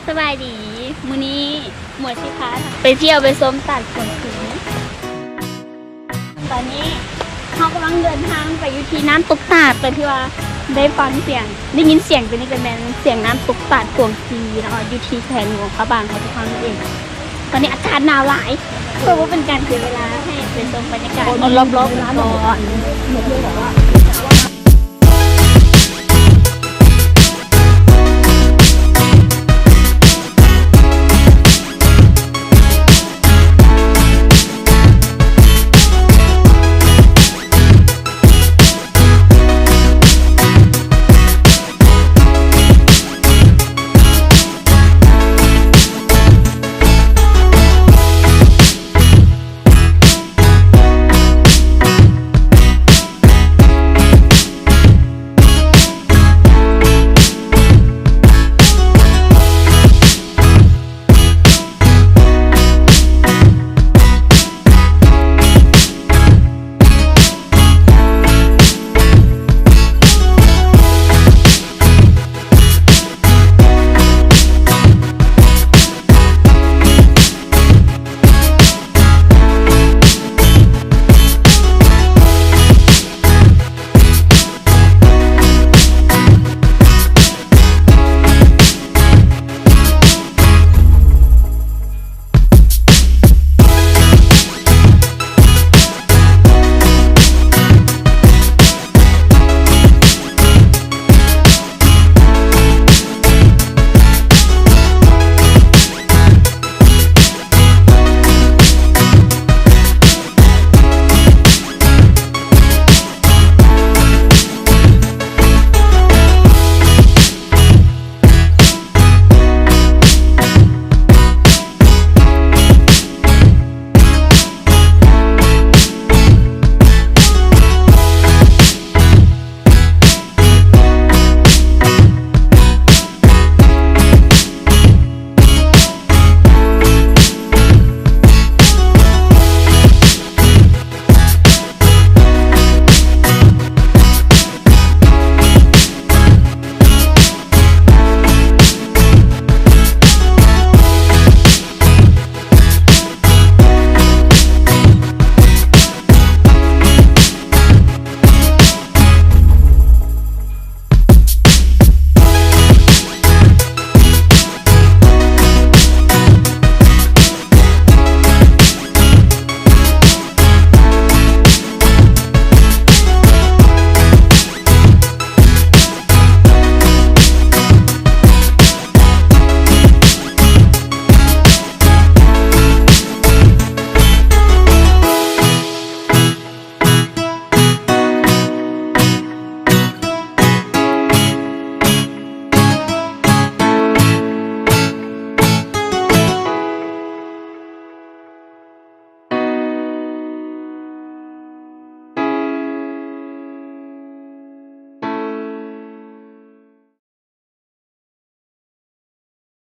ສະບາຍດີ ມື້ນີ້ໝວຍຊິພາໄປທ່ຽວໄປຊົມຕາດກວາງຊີ. ຕອນນີ້ເຮົາກຳລັງເດີນທາງໄປຢູ່ທີ່ນ້ຳຕົກຕາດ ຕອນທີ່ວ່າໄດ້ຟັງສຽງ ໄດ້ຍິນສຽງຕົວນີ້ກໍແມ່ນສຽງນ້ຳຕົກຕາດກວາງຊີເນາະ ຢູ່ທີ່ແຂວງຫຼວງພະບາງຂອງພວກເຮົານັ້ນເອງ. ຕອນນີ້ອາກາດໜາວຫຼາຍ ເພື່ອບໍ່ເປັນການເສຍເວລາ ໃຫ້ໄປຊົມບັນຍາກາດຮອບໆກັນກ່ອນ.